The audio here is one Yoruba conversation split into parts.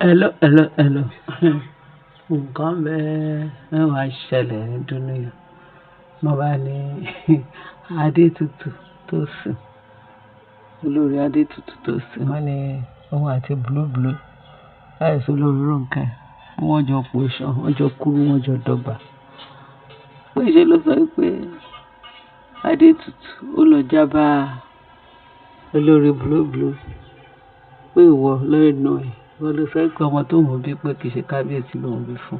Hello, hello, hello. Nǹkan bẹ́ẹ̀ mẹ́wàá ṣẹlẹ̀ ní dúníyàn. Mo bá ní Adétutù Tósìn, olórí Adétutù Tósìn, wọ́n ní òun àti Blue Blue, láìsí olórí Rónkẹ́, wọ́n jọ pòṣán, wọ́n jọ kúrú, wọ́n jọ dọ́gba. Pé ṣe ló sọ pé Adétutù ó lọ jábá olórí Blue Blue, pé ìwọ lẹ́nu ẹ̀, ìwọ ló sọ pé ọmọ tó ń bí pé kì í ṣe kábíyèsí ló ń bí fún.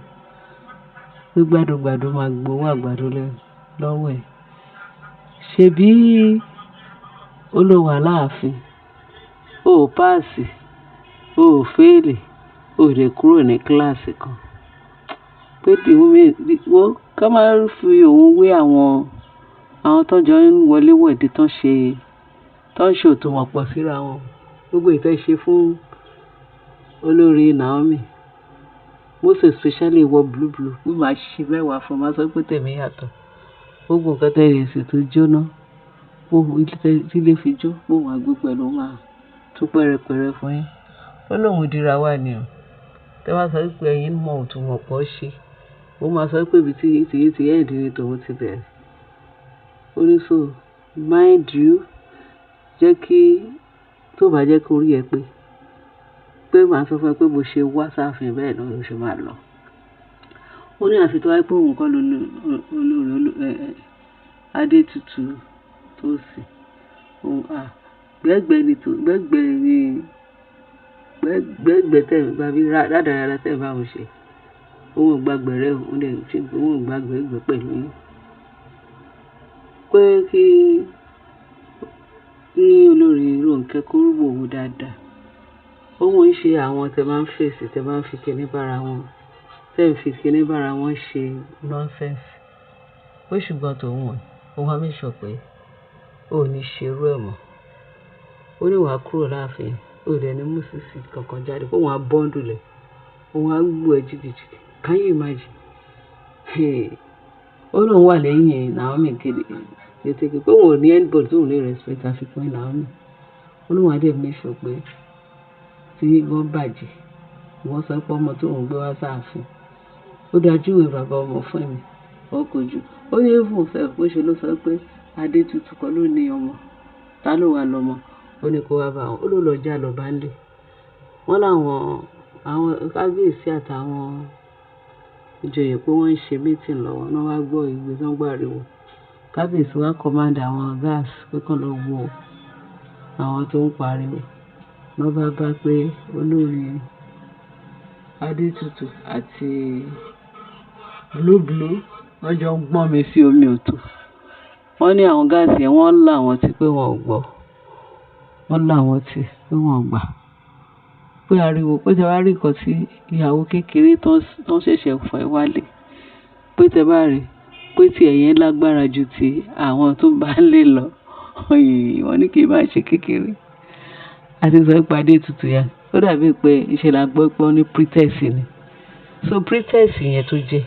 Pé gbádùgbàdù máa gbowó àgbàdo lọ́wọ́ ẹ̀. Ṣebí ó ló wà láàfin, o ò pass, o ò fail, o ò dẹ̀ kúrò ní kíláàsì kan. Pé the women, wọ́n ká máa fi òun wé àwọn tó jọ ń wọlé wọ̀de tó ń ṣe òtúmọ̀pọ̀ síra wọn. Gbogbo ìfẹ́ ṣe fún olórí Naomi. Most especially ìwọ Blue Blue, bí màá ṣe mẹ́wàá fún, màá sọ pé tèmi yàtọ̀. Gbogbo nǹkan tẹ lè ṣe tó jóná, gbogbo tí ilé fi jó, gbogbo àgbo pẹ̀lú máa tú pẹ̀rẹ̀pẹ̀rẹ̀ fún yín. Ó lóun dira wá ni o. Tẹ bá sọ wípé ẹ̀yin mọ òtúmọ̀pọ̀ ṣe, ó máa sọ pé ibi tí tiyín ti end ni tòun ti bẹ̀rẹ̀. Ó ní so mind you, jẹ́ kí tó bá jẹ́ kó rí ẹ pé màá sọ fún ẹ pé bó ṣe wá sáàfin bẹ́ẹ̀ náà ló ṣe máa lọ. Ó ní àfi tó wá pé òun kọ́ ló olórí Adétutù Tósìn. Òun à gbẹ́gbẹ́ ni tó gbẹ́gbẹ́ ni gbẹ́gbẹ́ tẹ̀ ń bá bí rádaràda tẹ̀ ń bá òun ṣe. Òun ò gba gbẹ̀rẹ́ o, òun dẹ̀ ṣe òun ò gba gbẹ́gbẹ́ pẹ̀lú yín. Pé kí olórí Rónkẹ́ kó wò ó dáadáa. Òun ń ṣe àwọn tẹ máa ń fèsì, tẹ máa ń fi kíní bára wọn, tẹ ń fi kíní bára wọn ṣe nonsense. Pé ṣùgbọ́n tòun, òun á make sure pé ó ò ní ṣe irú ẹ̀ mọ́. Ó ní wàá kúrò láàfin, ó dẹ̀ ní mú sísì kankan jáde, pé òun á bundle ẹ̀, òun á lù ẹ́ jìgìjìgì. Can you imagine? Hey. Ó lóun wà lẹ́yìn Naomi kété pé òun ò ní anybody tí òun lè respect àfi Queen Naomi. Ó lóun á dẹ̀ make sure pé tí wọ́n bàjẹ́, wọ́n sọ pé ọmọ tó ń gbé wá sáàfin. Ó dájú ìwé bàbá ọmọ fún mi, ó kojú. Ó ní even sef bó ṣe ló sọ pé Adétutù kọ́ ló ní ọmọ. Ta ló wà lọ́mọ? Ó ní kó wá bá wọn. Ó ló lọ já lọ bá ń lé. Wọ́n láwọn, àwọn kábíyèsí àtàwọn ìjòyè pé wọ́n ń ṣe meeting lọ́wọ́. Wọ́n wá gbọ́ igbe, wọ́n gbọ́ ariwo. Kábíyèsí wá command àwọn guards pé kí wọ́n lọ wo àwọn tó ń pariwo. Lọ́ bá bá pé olórí Adétutù àti Blue Blue wọ́n jọ ń gbọ́n mi sí omi òtò. Wọ́n ní àwọn guards yẹn wọ́n là wọ́n tí pé wọ́n ò gbọ́. Wọ́n là wọ́n tí pé wọ́n ò gbà. Pé ariwo pé tí ẹ bá rí nǹkan tí ìyàwó kékeré tó ń ṣẹ̀ṣẹ̀ fẹ́ wálé, pé tí ẹ bá rí, pé tí ẹ̀yin lágbára ju ti àwọn tó bá lé lọ. Wọ́n ní kí n má ṣe kékeré. A ti sọ pé Adétutù yẹn, ó dàbí pé ìṣe là gbọ́ pé wọ́n ní pretext ni. So pretext yẹn tó jẹ́,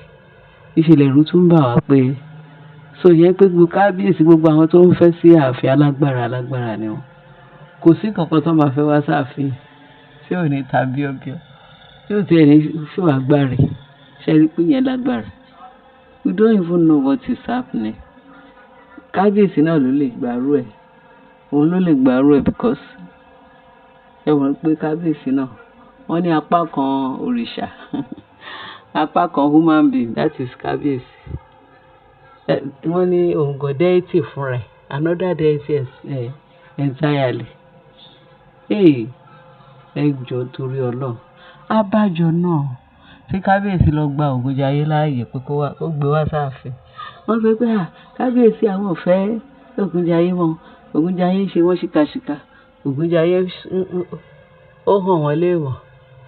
ìṣe lẹ̀rú tún bà wá pé so ìyẹn pé gbogbo kábíyèsí gbogbo àwọn tó ń fẹ́ sí ààfin alágbára alágbára ni wọ́n. Kò sí kankan tó máa fẹ́ wá sáàfin tí ò ní ta bíọ́bíọ́, tí ò tí ẹ ní show agbára ẹ̀. Ṣé ẹ rí pé ìyẹn lágbára? We don't even know what is happening. Kábíyèsí náà ló lè gbárù ẹ̀. Òun ló lè gbárù ẹ̀ because ẹ mọ̀ pé kábíyèsí náà wọ́n ní apá kan òrìṣà, apá kan human being, that is kábíyèsí. Wọ́n ní òun gan deity fún rẹ̀, another deity entirely. Hey, ẹ jọ̀ọ́ torí Ọlọ́run. Abájọ náà tí kábíyèsí lọ gba Ògúnjayé láàyè pé kó wá, kó gbé wá sáàfin. Wọ́n sọ pé à, kábíyèsí àwọn ò fẹ́ Ògúnjayé mọ́. Ògúnjayé ń ṣe wọ́n ṣìkàṣìkà. Ògúnjayé ó hàn wọ́n léèmọ̀.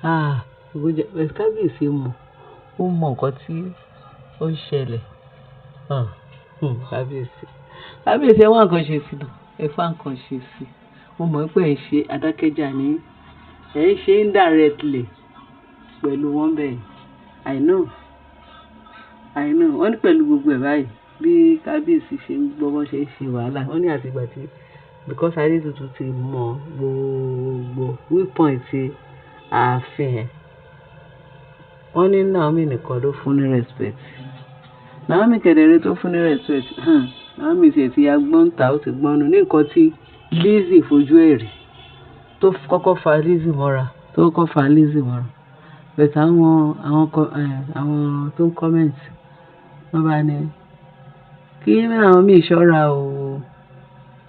Ah, Ògúnjayé, kábíyèsí mọ̀, ó mọ nǹkan tí ó ń ṣẹlẹ̀. Ah, kábíyèsí. Kábíyèsí ẹ wá nǹkan ṣe sí i, ẹ fá nǹkan ṣe sí i. Mo mọ̀ pé ẹ̀ ń ṣe adákẹ́jà ní, ẹ̀ ń ṣe indirectly pẹ̀lú wọn bẹ́ẹ̀. I know. I know. Wọ́n ní pẹ̀lú gbogbo ẹ̀ báyìí bí kábíyèsí ṣe ń gbọ́ bó ṣe ń ṣe wàhálà. Wọ́n ní àti ìgbà tí because Adétutù ti mọ gbogbo weak point ààfin ẹ̀. Wọ́n ní Naomi nìkan ló fún ní respect. Naomi kẹ̀dẹ̀rẹ́ tó fún ní respect. Naomi tiẹ̀ ti ya gbọ́n ta, ó ti gbọ́n nu ní nǹkan tí Lizzy fojú ẹ̀ rí, tó kọ́kọ́ fa Lizzy mọ́ra, tó kọ́kọ́ fa Lizzy mọ́ra. But àwọn tó ń comment, wọ́n bá ní kí Naomi ṣọ́ra o.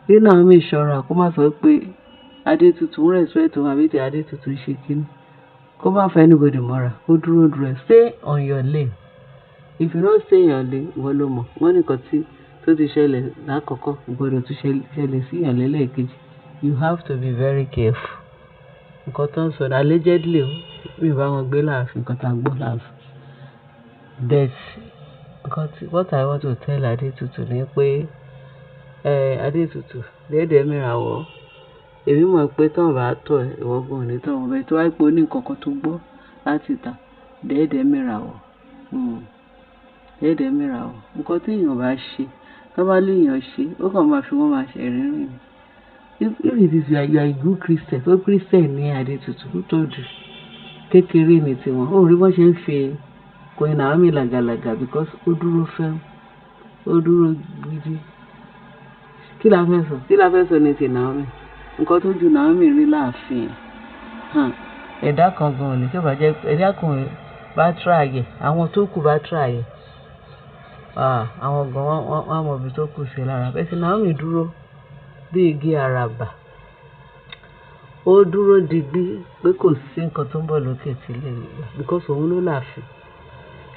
Kí Naomi ṣọ́ra kó má sọ pé Adétutù ń respect òun àbí tí Adétutù ń ṣe kíni. Kó má fa anybody mọ́ra, kó dúró dúró. Stay on your lane. If you no stay in your lane, ìwọ ló mọ̀. Wọ́n ní nǹkan tí tó ti ṣẹlẹ̀ lákọ̀ọ̀kọ́ kò gbọdọ̀ tún ṣẹlẹ̀ sí èèyàn lẹ́lẹ́kejì. You have to be very careful. Nǹkan tó ń sọ allegedly o, mi ò bá wọn gbé láàfin, nǹkan tá a gbọ́ láàfin. But nǹkan tí what I want to tell Adétutù ni pé, Adétutù, dẹ́dẹ̀ mìràwọ̀. Èmi mọ̀ pé tí wọ́n bá tọ̀ ẹ́, ìwọ gan ò ní tọ̀ wọ́n. But tó bá jẹ́ pé ó ní nǹkan kan tó gbọ́ láti ìta, dẹ́dẹ̀ mìràwọ̀. Dẹ́dẹ̀ mìràwọ̀. Nǹkan tí èèyàn bá ṣe, tí wọ́n bá lé èèyàn ṣe, ó kàn máa fi wọ́n máa ṣe ẹ̀rín ni. If it is you are a good Christian, tó Christian ní Adétutù, who told you? Kékeré ni tiwọn. Ó rí bó ṣe ń fi Queen Naomi làgàlàgà because ó dúró firm, ó dúró gidi. Kí la fẹ́ sọ? Kí la fẹ́ sọ ní ti Naomi? Nǹkan tó ju Naomi rí láàfin. Ẹ̀dá kan gan ò lè, tí ó bá jẹ́ ẹ̀dá kan bá try ẹ̀, àwọn tó kù bá try ẹ̀. Ah, àwọn gan wọ́n mọ ibi tó kù sí lára. But Naomi dúró bí igi àràbà. Ó dúró digbí pé kò sí nǹkan tó ń bọ̀ lókè tí lè gbà because òun ló láàfin.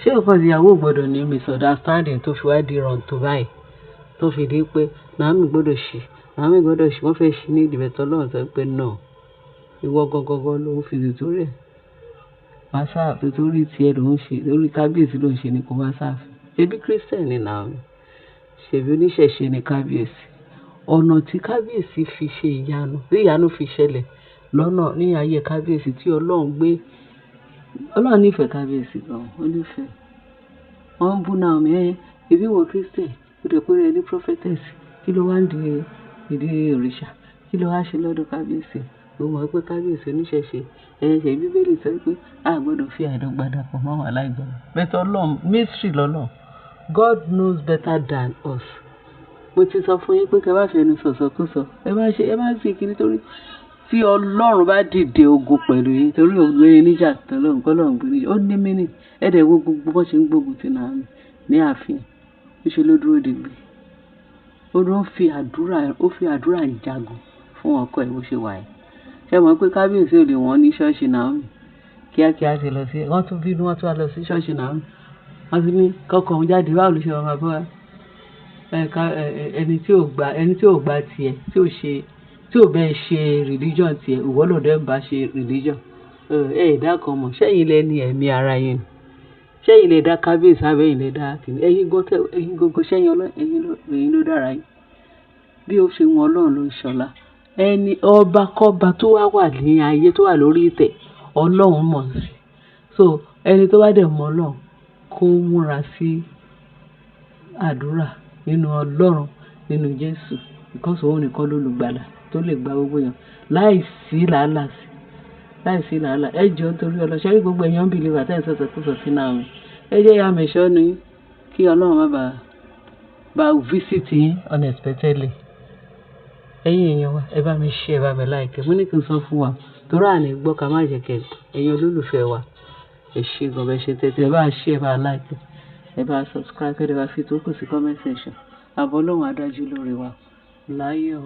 Ṣé nǹkan ìyàwó ò gbọdọ̀ ní misunderstanding tó fi wá di rántó báyìí? Tó fi di pé Naomi gbọdọ̀ ṣe, Naomi gbọdọ̀ ṣe, wọ́n fẹ́ ṣe ní ìdí but Ọlọ́run sọ pé no. Ìwọ gangan ló ń fi tìtorí ẹ̀. Wá sáà, tìtorí tí ẹ ló ń ṣe, torí kábíyèsí ló ń ṣe ni kó wá sáàfin. Ṣebí Christian ni Naomi? Ṣebí oníṣẹ̀ṣe ni kábíyèsí? Ọ̀nà tí kábíyèsí fi ṣe ìyanu, tí ìyanu fi ṣẹlẹ̀ lọ́nà ní ayé kábíyèsí tí Ọlọ́run gbé. Ọlọ́run nífẹ̀ẹ́ kábíyèsí gan, ó nífẹ̀ẹ́. Wọ́n ń bú Naomi, ẹ́, ṣebí ìwọ Christian, ó dẹ̀ pé rẹ ní prophetess, kí ló wá ń di ìdí òrìṣà? Kí ló wá ṣe lọ́dọ̀ kábíyèsí? Ó mọ̀ pé kábíyèsí oníṣẹ̀ṣe, ẹ ṣe Bíbélì sọ pé a gbọdọ̀ fi àìdọ́gba dàpọ̀ mọ́ àwọn aláìgbọràn. But Ọlọ́run, mystery lọ́lọ́run. God knows better than us. Mo ti sọ fún yín pé kí ẹ má fi ẹnu sọ̀sọkúsọ. Ẹ má ṣe, ẹ má sì kíni torí tí Ọlọ́run bá dìde ogun pẹ̀lú yín, torí òun gbé yín níjà, tọ́lọ́run kọ́ lọ́run gbé níjà. Ó ní meaning. Ẹ dẹ̀ wo gbogbo bó ṣe ń gbógun ti Naomi ní ààfin. Ní ṣe ló dúró digbí. Ó ló fi àdúrà, ó fi àdúrà jagun fún ọkọ ẹ̀ bó ṣe wà yìí. Ṣé ẹ mọ̀ pé kábíyèsí ò lè wọ́n ní ṣọ́ọ̀ṣì Naomi? Kíákíá ṣe lọ sí, wọ́n tún bínú, wọ́n tún wá lọ sí ṣọ́ọ̀ṣì Naomi. Wọ́n tún ní kọ́kọ́ òun jáde, báwo ló ṣe máa bá ẹ ká ẹni tí ò gba, ẹni tí ò gba tiẹ̀, tí ò ṣe, tí ò bá ẹ ṣe religion tiẹ̀, ìwọ ló dẹ̀ ń bá ṣe religion. Ẹ dá kan mọ̀, ṣé ẹ̀yin lẹ ní ẹ̀mí ara yín ni? Ṣé ẹ̀yin lẹ dá kábíyèsí àbí ẹ̀yin lẹ dá kíni? Ẹ̀yin gan tẹ, ẹ̀yin gangan ṣé ẹ̀yin ọlọ́, ẹ̀yin ló dára yín. Bí ó ṣe wu Ọlọ́run ló ń ṣọlá. Ẹni ọba kọ́ba tó wà wà ní ayé tó wà lórí ìtẹ́, Ọlọ́run mọ̀ sí. So ẹni tó bá dẹ̀ mọ̀ Ọlọ́run kó múra sí àdúrà nínú Ọlọ́run, nínú Jésù. Because òun nìkan lolùgbàlà tó lè gba gbogbo èèyàn láìsí làálàá sí, láìsí làálàá. Ẹ jọ̀ọ́ nítorí Ọlọ́run, ṣé rí gbogbo ẹ̀yin unbeliever tí ẹ̀ ń sọ̀sọkúsọ sí Naomi. Ẹ jẹ́ ya mẹ̀ṣọ́ yín kí Ọlọ́run má bá visit yín unexpectedly. Ẹ̀yin èèyàn wa, ẹ bá mi share, ẹ bá mi like. Mo ní kí n sọ fún wa, torí àní gbọ́ ká má jẹ́ kí ẹ̀yin olólùfẹ́ wa. Ẹ ṣé gan bẹ ṣe tẹ́tí, ẹ bá share, ẹ bá like, ẹ bá subscribe, ẹ bá fi tó kù sí comment section. Àbọ̀ Ọlọ́run á dájú lórí wa. Láyọ̀.